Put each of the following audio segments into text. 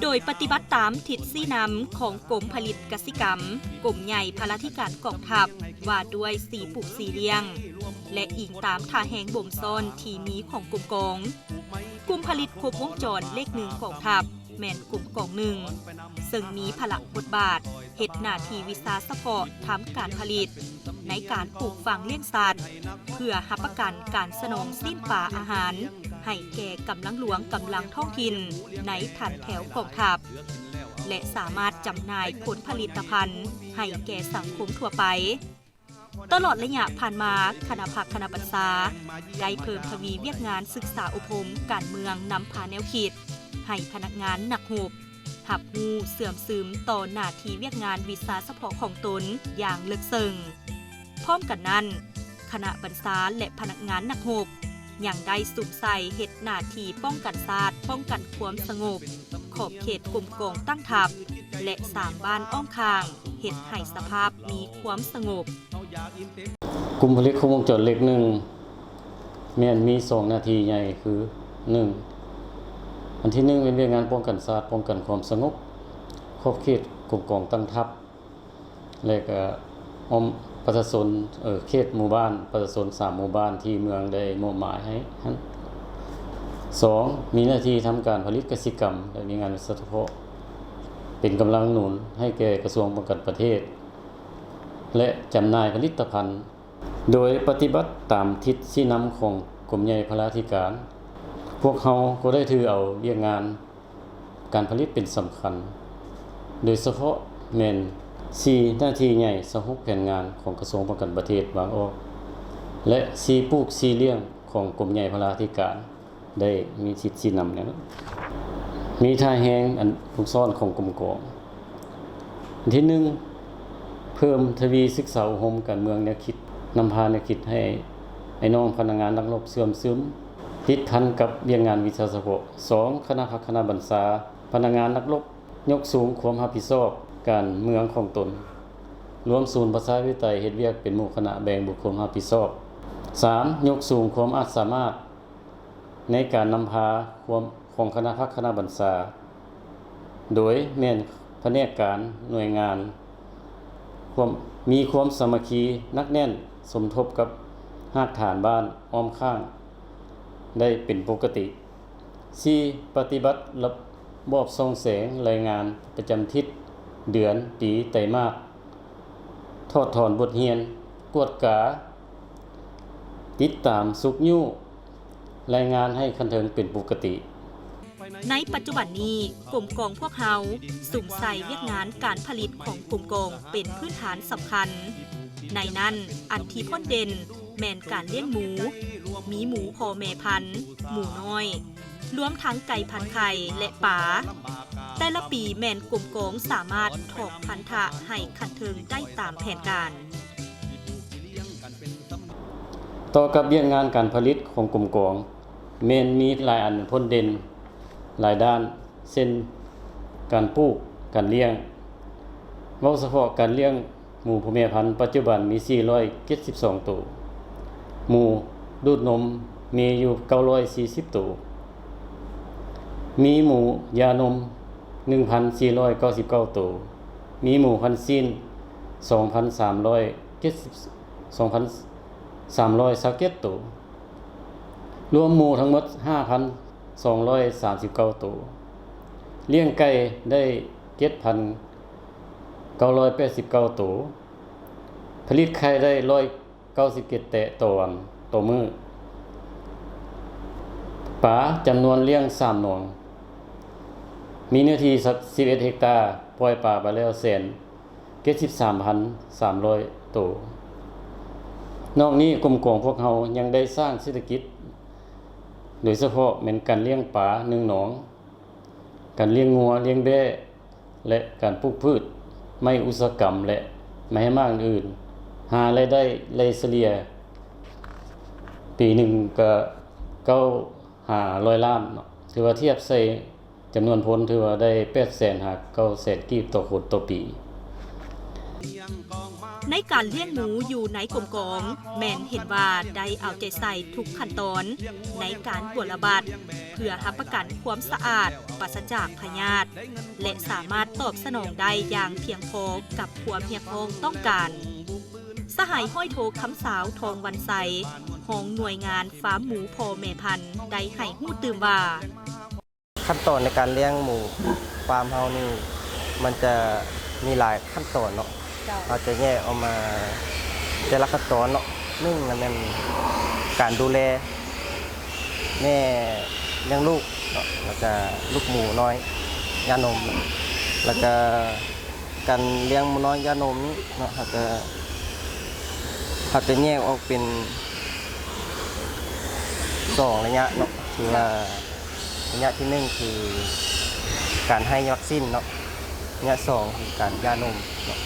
ໂດຍປະຕິບັດຕາມທິດຊີ້ນຳຂອງກົມຜະລິດກະສິກຳ, ກົມໃຫຍ່ພະລາທິການກອງທັບ ວ່າດ້ວຍສີປູກສີລ້ຽງ ແລະ ອີງຕາມທ່າແຮງບົ່ມຊ້ອນທີ່ມີຂອງກົມກອງ. ກຸ່ມຜະລິດຄົບວົງຈອນເລກໜຶ່ງກອງທັບ ແມ່ນກົມກອງໜຶ່ງ ເຊິ່ງມີພາລະບົດບາດເຮັດໜ້າທີ່ວິຊາສະເພາະທາງການຜະລິດ ໃນການປູກຝັງລ້ຽງສັດ ເພື່ອຮັບປະກັນການສະໜອງຊີ້ນປາອາຫານໃຫ້ແກ່ກຳລັງຫຼວງກຳລັງທ້ອງຖິ່ນໃນຖັນແຖວກອງທັບ ແລະ ສາມາດຈຳໜ່າຍຜົນຜະລິດຕະພັນໃຫ້ແກ່ສັງຄົມທົ່ວໄປ. ຕະຫຼອດໄລຍະຜ່ານມາ, ຄະນະພັກຄະນະບັນຊາໄດ້ເພີ່ມທະວີວຽກງານສຶກສາອົບຮົມການເມືອງນຳພາແນວຄິດ ໃຫ້ພະນັກງານນັກຮົບຮັບຮູ້ເຊື່ອມຊຶມຕໍ່ໜ້າທີ່ວຽກງານວິຊາສະເພາະຂອງຕົນຢ່າງເລິກເຊິ່ງ. ພ້ອມກັນນັ້ນ, ຄະນະບັນຊາ ແລະ ພະນັກງານນັກຮົບຍັງໄດ້ສຸມໃສ່ເຮັດໜ້າທີ່ປ້ອງກັນຊາດ, ປ້ອງກັນຄວາມສະຫງົບຂອບເຂດກົມກອງຕັ້ງທັບ ແລະ ສາມບ້ານອ້ອມຂ້າງ ເຮັດໃຫ້ສະພາບມີຄວາມສະຫງົບ. ກຸ່ມຜະລິດຄົບວົງຈອນເລກໜຶ່ງ ແມ່ນມີສອງໜ້າທີ່ໃຫຍ່ຄື ໜຶ່ງ ອັນທີໜຶ່ງ ແມ່ນວຽກງານປ້ອງກັນຊາດ, ປ້ອງກັນຄວາມສະຫງົບຂອບເຂດກົມກອງຕັ້ງທັບ ແລະ ກະອ້ອມປະຊາຊົນ ເຂດໝູ່ບ້ານ ປະຊາຊົນສາມໝູ່ບ້ານທີ່ເມືອງໄດ້ມອບໝາຍໃຫ້ຫັ້ນ. ສອງ ມີໜ້າທີ່ທຳການຜະລິດກະສິກຳ ແລະ ມີງານວິຊາສະເພາະ ເປັນກຳລັງໜູນໃຫ້ແກ່ກະຊວງປ້ອງກັນປະເທດ ແລະ ຈຳໜ່າຍຜະລິດຕະພັນ ໂດຍປະຕິບັດຕາມທິດຊີ້ນຳຂອງກົມໃຫຍ່ພະລາທິການ. ພວກເຮົາກໍໄດ້ຖືເອົາວຽກງານການຜະລິດເປັນສຳຄັນ, ໂດຍສະເພາະແມ່ນ ສີ່ ໜ້າທີ່ໃຫຍ່ ຊາວຫົກ ແຜນງານຂອງກະຊວງປ້ອງກັນປະເທດວາງອອກ ແລະ ສີ່ ປູກສີລ້ຽງຂອງກົມໃຫຍ່ພະລາທິການ ໄດ້ມີທິດຊີ້ນຳແນວນັ້ນ. ມີທ່າແຮງອັນຄົບວົງຈອນຂອງກົມກອງ. ອັນທີໜຶ່ງ ເພີ່ມທະວີສຶກສາອົບຮົມການເມືອງແນວຄິດ, ນຳພາແນວຄິດໃຫ້ອ້າຍນ້ອງພະນັກງານນັກຮົບເຊື່ອມຊຶມ, ຕິດພັນກັບວຽກງານວິຊາສະເພາະ. ສອງ ຄະນະພັກຄະນະບັນຊາ, ພະນັກງານນັກຮົບຍົກສູງຄວາມຮັບຜິດຊອບການເມືອງຂອງຕົນ, ລວມສູນປະຊາທິປະໄຕ, ເຮັດວຽກເປັນໝູ່ຄະນະ, ແບ່ງບຸນຄວາມຮັບຜິດຊອບ. ສາມ ຍົກສູງຄວາມອາດສາມາດ ໃນການນຳພາຂອງຄະນະພັກຄະນະບັນຊາ ໂດຍແມ່ນພະແນກການ, ໜ່ວຍງານ ມີຄວາມສາມັກຄີໜັກແໜ້ນ, ສົມທົບກັບຮາກຖານບ້ານອ້ອມຂ້າງໄດ້ເປັນປົກກະຕິ. ສີ່ ປະຕິບັດລະບອບສ່ອງແສງລາຍງານປະຈຳທິດ, ເດືອນ, ປີ, ໄຕມາດ, ຖອດຖອນບົດຮຽນ, ກວດກາ, ຕິດຕາມ, ຊຸກຍູ້, ລາຍງານໃຫ້ຂັ້ນເທິງເປັນປົກກະຕິ. ໃນປັດຈຸບັນນີ້, ກົມກອງພວກເຮົາສຸມໃສ່ວຽກງານການຜະລິດຂອງກົມກອງເປັນພື້ນຖານສຳຄັນ. ໃນນັ້ນ, ອັນທີ່ພົ້ນເດັ່ນແມ່ນການລ້ຽງໝູ, ມີໝູພໍ່ແມ່ພັນ, ໝູນ້ອຍ, ລວມທັງໄກ່ພັນໄຂ່ ແລະ ປາ. ແຕ່ລະປີແມ່ນກົມກອງສາມາດຖອກພັນທະໃຫ້ຂັ້ນເທິງໄດ້ຕາມແຜນການ. ຕໍ່ກັບວຽກງານການຜະລິດຂອງກົມກອງ ແມ່ນມີຫຼາຍອັນພົ້ນເດັ່ນຫຼາຍດ້ານ ເຊັ່ນ ການປູກ, ການລ້ຽງ. ເວົ້າສະເພາະການລ້ຽງໝູພໍ່ແມ່ພັນ ປັດຈຸບັນມີສີ່ຮ້ອຍເຈັດສິບສອງໂຕ, ໝູດູດນົມມີຢູ່ເກົ້າຮ້ອຍສີ່ສິບໂຕ, ມີໝູຢານົມໜຶ່ງພັນສີ່ຮ້ອຍເກົ້າສິບເກົ້າໂຕ, ມີໝູພັນຊີ້ນສອງພັນສາມຮ້ອຍເຈັດສິບ ສອງພັນສາມຮ້ອຍຊາວເຈັດໂຕ, ລວມໝູທັງໝົດຫ້າພັນສອງຮ້ອຍສາມສິບເກົ້າໂຕ, ລ້ຽງໄກ່ໄດ້ເຈັດພັນເກົ້າຮ້ອຍແປດສິບເກົ້າໂຕ, ຜະລິດໄຂ່ໄດ້ຮ້ອຍເກົ້າສິບເຈັດແຕະຕໍ່ວັນ, ຕໍ່ມື້. ປາຈຳນວນລ້ຽງສາມໜອງ, ມີເນື້ອທີ່ສິບເອັດເຮັກຕາ, ປ່ອຍປາໄປແລ້ວແສນ ເຈັດສິບສາມພັນສາມຮ້ອຍໂຕ. ນອກນີ້, ກົມກອງພວກເຮົາຍັງໄດ້ສ້າງເສດຖະກິດ, ໂດຍສະເພາະແມ່ນການລ້ຽງປາໜຶ່ງໜອງ, ການລ້ຽງງົວ, ລ້ຽງແບ້ ແລະ ການປູກພືດ, ໄມ້ອຸດສາຫະກຳ ແລະ ໄມ້ໃຫ້ໝາກອື່ນໆ, ຫາລາຍໄດ້ໄລ່ສະເລ່ຍປີໜຶ່ງກະເກົ້າຫາຮ້ອຍລ້ານເນາະ, ຖືວ່າທຽບໃສ່ ຈຳນວນພົນຖືວ່າໄດ້ແປດແສນຫາເກົ້າແສນກີບຕໍ່ຄົນຕໍ່ປີ. ໃນການລ້ຽງໝູຢູ່ໃນກົມກອງ ແມ່ນເຫັນວ່າໄດ້ເອົາໃຈໃສ່ທຸກຂັ້ນຕອນໃນການບົວລະບັດ ເພື່ອຮັບປະກັນຄວາມສະອາດ ປາສະຈາກພະຍາດ ແລະ ສາມາດຕອບສະໜອງໄດ້ຢ່າງພຽງພໍກັບຄວາມຮຽກຮ້ອງຕ້ອງການ. ສະຫາຍຮ້ອຍໂທ ຄຳສາວ ທອງວັນໄຊ ຮອງໜ່ວຍງານຟາມໝູພໍ່ແມ່ພັນ ໄດ້ໃຫ້ຮູ້ຕື່ມວ່າ ຂັ້ນຕອນໃນການລ້ຽງໝູຟາມເຮົານີ້ ມັນຈະມີຫຼາຍຂັ້ນຕອນເນາະ. ເຮົາຈະແຍກອອກມາແຕ່ລະຂັ້ນຕອນເນາະ. ໜຶ່ງລະແມ່ນການດູແລແມ່ລ້ຽງລູກເນາະ ລະກະລູກໝູນ້ອຍຢານົມ ລະກະ ການລ້ຽງໝູນ້ອຍຢານົມນີ້ເນາະ ເຮົາຈະ ເຮົາຈະແຍກອອກເປັນສອງໄລຍະເນາະ ຄືວ່າໄລຍະທີໜຶ່ງຄືການໃຫ້ວັກຊີນເນາະ ໄລຍະສອງຄືການຢານົມເນາະ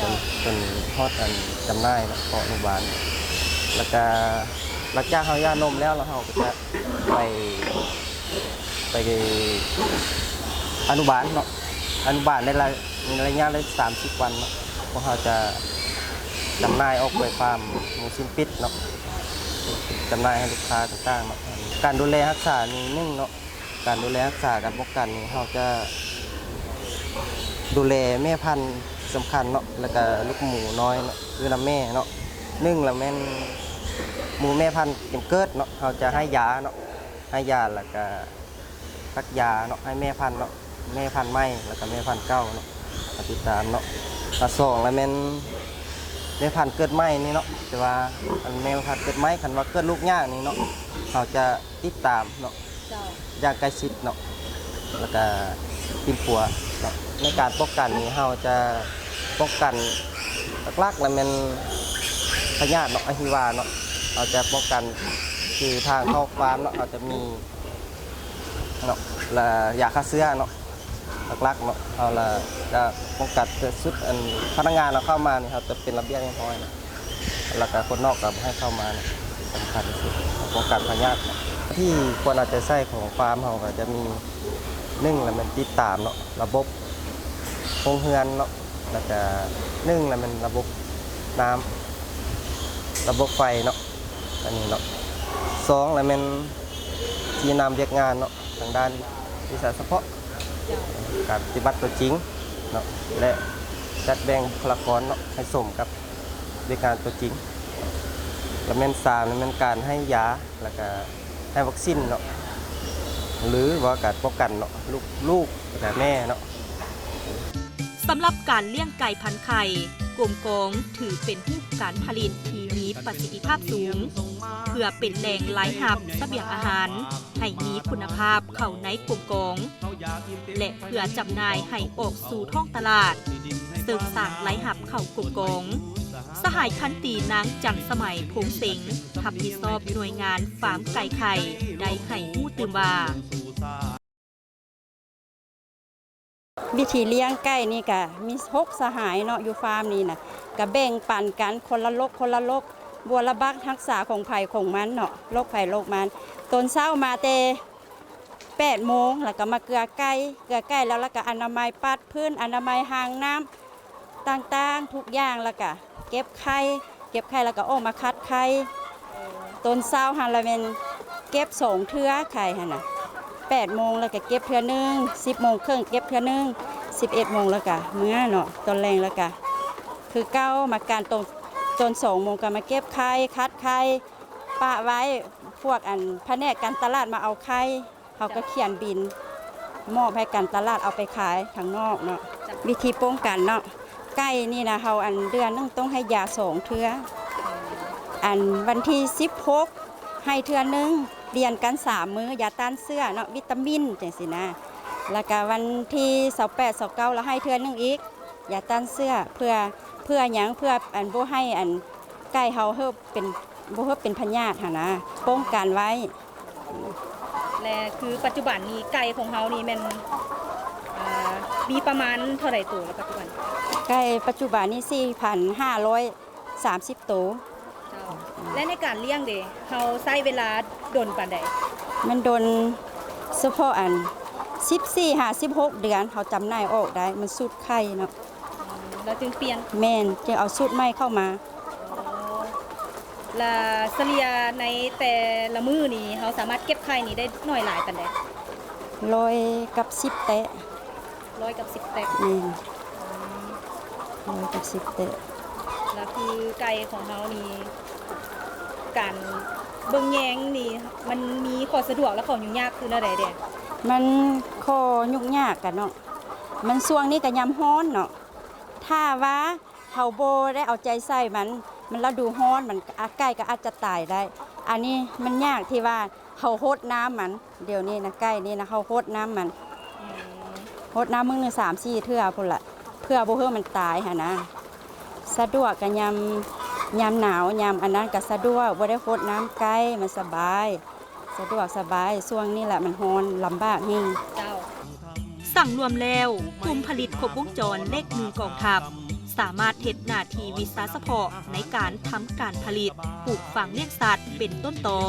ຈົນ ຈົນຮອດອັນຈຳໜ່າຍເນາະ ເຂົ້າອະນຸບານ ລະກະຫຼັງຈາກເຮົາຢານົມແລ້ວ ລະເຮົາກະຈະໄປ ໄປອະນຸບານເນາະ ອະນຸບານໄດ້ລະ ໄລຍະໄດ້ສາມສິບວັນເນາະ ພວກເຮົາຈະຈຳໜ່າຍອອກໄປຟາມໝູຊີ້ນປິດເນາະ ຈຳໜ່າຍໃຫ້ລູກຄ້າຕ່າງໆເນາະ. ການດູແລຮັກສານີ້ໜຶ່ງເນາະ ການດູແລຮັກສາການປ້ອງກັນນີ້ ເຮົາຈະດູແລແມ່ພັນສຳຄັນເນາະ ລະກະລູກໝູນ້ອຍເນາະ ຢູ່ນຳແມ່ເນາະ. ໜຶ່ງລະແມ່ນໝູແມ່ພັນເກມເກີດເນາະ ເຮົາຈະໃຫ້ຢາເນາະ ໃຫ້ຢາ ລະກະ ສັກຢາເນາະ ໃຫ້ແມ່ພັນເນາະ ແມ່ພັນໃໝ່ ລະກະແມ່ພັນເກົ່າເນາະ ມາຕິດຕາມເນາະ. ລະສອງລະແມ່ນແມ່ພັນເກີດໃໝ່ນີ້ເນາະ ແຕ່ວ່າອັນແມ່ພັນເກີດໃໝ່ ຄັນວ່າເກີດລູກຍາກນີ້ເນາະ ເຮົາຈະຕິດຕາມເນາະ ຢ່າງໃກ້ຊິດເນາະ ລະກະປິ່ນປົວເນາະ. ໃນການປ້ອງກັນນີ້ ເຮົາຈະປ້ອງກັນຫຼັກໆລະແມ່ນພະຍາດເນາະ ອະຫິວາເນາະ ເຮົາຈະປ້ອງກັນ ຄືທາງເຂົ້າຟາມເນາະ ເຮົາຈະມີ ເນາະ ລະຢາຂ້າເຊື້ອເນາະ ຫຼັກໆເນາະ ເຮົາລະຈະປ້ອງກັນເພື່ອຊຸດ ອັນພະນັກງານເຮົາເຂົ້າມານີ້ ເຮົາຈະເປັນລະບຽບຮຽບຮ້ອຍເນາະ ລະກະຄົນນອກກະບໍ່ໃຫ້ເຂົ້າມາເນາະ ສຳຄັນທີ່ສຸດ ປ້ອງກັນພະຍາດເນາະ. ທີ່ຄວນເອົາໃຈໃສ່ຂອງຟາມເຮົາກະຈະມີ ໜຶ່ງລະແມ່ນຕິດຕາມເນາະ ລະບົບໂຮງເຮືອນເນາະ ລະກະ ໜຶ່ງລະແມ່ນລະບົບນ້ຳ ລະບົບໄຟເນາະ ອັນນີ້ເນາະ. ສອງລະແມ່ນຊີ້ນຳວຽກງານເນາະ ທາງດ້ານວິຊາສະເພາະ ການປະຕິບັດຕົວຈິງເນາະ ແລະ ຈັດແບ່ງບຸກຄະລາກອນເນາະ ໃຫ້ສົມກັບວຽກງານຕົວຈິງ. ລະແມ່ນ ສາມລະແມ່ນການໃຫ້ຢາ ລະກະໃຫ້ວັກຊີນເນາະ ຫຼືວ່າການປ້ອງກັນເນາະ ລູກ ລູກ ລະກະແມ່ເນາະ. ສຳລັບການລ້ຽງໄກ່ພັນໄຂ່ ກົມກອງຖືເປັນຮູບການຜະລິດທີ່ມີປະສິດທິພາບສູງ ເພື່ອເປັນແຫຼ່ງລາຍຮັບສະບຽງອາຫານ ໃຫ້ມີຄຸນນະພາບເຂົ້າໃນກົມກອງ ແລະ ເພື່ອຈຳໜ່າຍໃຫ້ອອກສູ່ທ້ອງຕະຫຼາດ ເຊິ່ງສ້າງລາຍຮັບເຂົ້າກົມກອງ. ສະຫາຍພັນຕີ ນາງ ຈັນສະໄໝ ພົງເສັງ ຮັບຜິດຊອບໜ່ວຍງານຟາມໄກ່ໄຂ່ ໄດ້ໃຫ້ຮູ້ຕື່ມວ່າ ວິທີລ້ຽງໄກ່ນີ້ກະມີຫົກສະຫາຍເນາະ ຢູ່ຟາມນີ້ນະ ກະແບ່ງປັນກັນຄົນລະລົກຄົນລະລົກ ບົວລະບັດຮັກສາຂອງໃຜຂອງມັນເນາະ ໂລກໃຜໂລກມັນ. ຕອນເຊົ້າມາແຕ່ແປດໂມງ ລະກະມາເກືອໄກ່ ເກືອໄກ່ແລ້ວ ລະກະອະນາໄມປັດພື້ນ ອະນາໄມຮາງນ້ຳຕ່າງໆທຸກຢ່າງ ລະກະ ເກັບໄຂ່ ເກັບໄຂ່ລະກະອອກມາຂັດໄຂ່. ຕອນເຊົ້າຫັ້ນລະແມ່ນເກັບສອງເທື່ອໄຂ່ຫັ້ນນະ ແປດໂມງລະກະເກັບເທື່ອໜຶ່ງ ສິບໂມງເຄິ່ງເກັບເທື່ອໜຶ່ງ ສິບເອັດໂມງລະກະເມືອເນາະ. ຕອນແລງລະກະຄືເກົ່າ ມາການຕອນ ຕອນສອງໂມງກະມາເກັບໄຂ່ ຂັດໄຂ່ ປະໄວ້ ພວກອັນພະແນກການຕະຫຼາດມາເອົາໄຂ່. ເຮົາກະຂຽນບິນມອບໃຫ້ການຕະຫຼາດເອົາໄປຂາຍທາງນອກເນາະ. ວິທີປ້ອງກັນເນາະ ໄກ່ນີ້ນະ ເຮົາອັນເດືອນໜຶ່ງຕ້ອງໃຫ້ຢາສອງເທື່ອ ອັນວັນທີສິບຫົກໃຫ້ເທື່ອໜຶ່ງ ລຽນກັນສາມມື້ ຢາຕ້ານເຊື້ອເນາະ ວິຕາມິນຈັ່ງຊີ້ນະ. ລະກະວັນທີຊາວແປດ ຊາວເກົ້າລະໃຫ້ເທື່ອໜຶ່ງອີກ ຢາຕ້ານເຊື້ອ ເພື່ອ ເພື່ອຫຍັງ ເພື່ອອັນບໍ່ໃຫ້ອັນໄກ່ເຮົາເຮີບ ເປັນ ບໍ່ເຮີບເປັນພະຍາດຫັ້ນນະ ປ້ອງກັນໄວ້. ແລະ ຄືປັດຈຸບັນນີ້ໄກ່ຂອງເຮົານີ້ແມ່ນ ເອີ ມີປະມານເທົ່າໃດໂຕລະປັດຈຸບັນ? ໄກ່ປັດຈຸບັນນີ້ ສີ່ພັນຫ້າຮ້ອຍສາມສິບໂຕ. ເຈົ້າ ແລະ ໃນການລ້ຽງເດ ເຮົາໃຊ້ເວລາດົນປານໃດ? ມັນດົນ ສະເພາະອັນ ສິບສີ່ຫາສິບຫົກເດືອນ ເຮົາຈຳໜ່າຍອອກໄດ້ ມັນສູດໄຂ່ເນາະ. ແລ້ວຈຶ່ງປ່ຽນ? ແມ່ນ, ຈຶ່ງເອົາສູດໃໝ່ເຂົ້າມາ. ລະສະເລ່ຍໃນແຕ່ລະມື້ນີ້ ເຮົາສາມາດເກັບໄຂ່ນີ້ໄດ້ໜ້ອຍຫຼາຍປານໃດ? ຮ້ອຍກັບສິບແຕະ. ຮ້ອຍກັບສິບແຕະ. ແມ່ນ. ອືມ ຮ້ອຍກັບສິບແຕະ. ລະຄືໄກ່ຂອງເຮົານີ້ ການເບິ່ງແຍງນີ້ ມັນມີຂໍ້ສະດວກ ແລະ ຂໍ້ຫຍຸ້ງຍາກຄືແນວໃດແດ່? ມັນຂໍ້ຫຍຸ້ງຍາກກະເນາະ ມັນຊ່ວງນີ້ກະຍາມຮ້ອນເນາະ. ຖ້າວ່າເຮົາບໍ່ໄດ້ເອົາໃຈໃສ່ມັນ ມັນລະດູຮ້ອນ ມັນ ອາ ໄກ່ກໍອາດຈະຕາຍໄດ້. ອັນນີ້ມັນຍາກທີ່ວ່າເຮົາຫົດນ້ຳມັນ. ດຽວນີ້ນະ ໄກ່ນີ້ນະ ເຮົາຫົດນ້ຳມັນ ອືມ ຫົດນ້ຳມື້ໜຶ່ງສາມສີ່ເທື່ອພຸ້ນລະ ເພື່ອບໍ່ໃຫ້ມັນຕາຍຫັ້ນນະ. ສະດວກກະຍາມ ຍາມໜາວ ຍາມອັນນັ້ນກະສະດວກ ບໍ່ໄດ້ຫົດນ້ຳໄກ່ ມັນສະບາຍ. ສະດວກສະບາຍ ຊ່ວງນີ້ລະມັນຮ້ອນ ລຳບາກແຮງ. ເຈົ້າ. ສັງລວມແລ້ວ, ກຸ່ມຜະລິດຄົບວົງຈອນເລກໜຶ່ງກອງທັບ ສາມາດເຮັດໜ້າທີ່ວິຊາສະເພາະໃນການທຳການຜະລິດ, ປູກຝັງລ້ຽງສັດເປັນຕົ້ນຕໍ,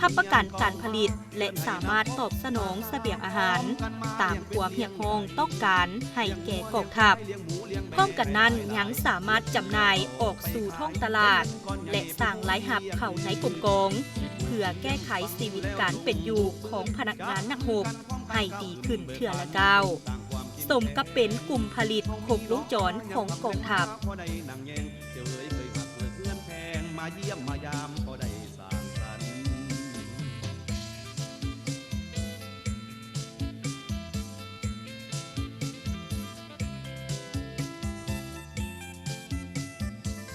ຮັບປະກັນການຜະລິດ ແລະ ສາມາດຕອບສະໜອງສະບຽງອາຫານຕາມຄວາມຮຽກຮ້ອງຕ້ອງການໃຫ້ແກ່ກອງທັບ. ພ້ອມກັນນັ້ນ ຍັງສາມາດຈຳໜ່າຍອອກສູ່ທ້ອງຕະຫຼາດ ແລະ ສ້າງລາຍຮັບເຂົ້າໃນກົມກອງ ເພື່ອແກ້ໄຂຊີວິດການເປັນຢູ່ຂອງພະນັກງານນັກຮົບໃຫ້ດີຂຶ້ນເທື່ອລະກ້າວ. ສົມກັບເປັນກຸ່ມຜະລິດຄົບວົງຈອນຂອງກອງທັບ.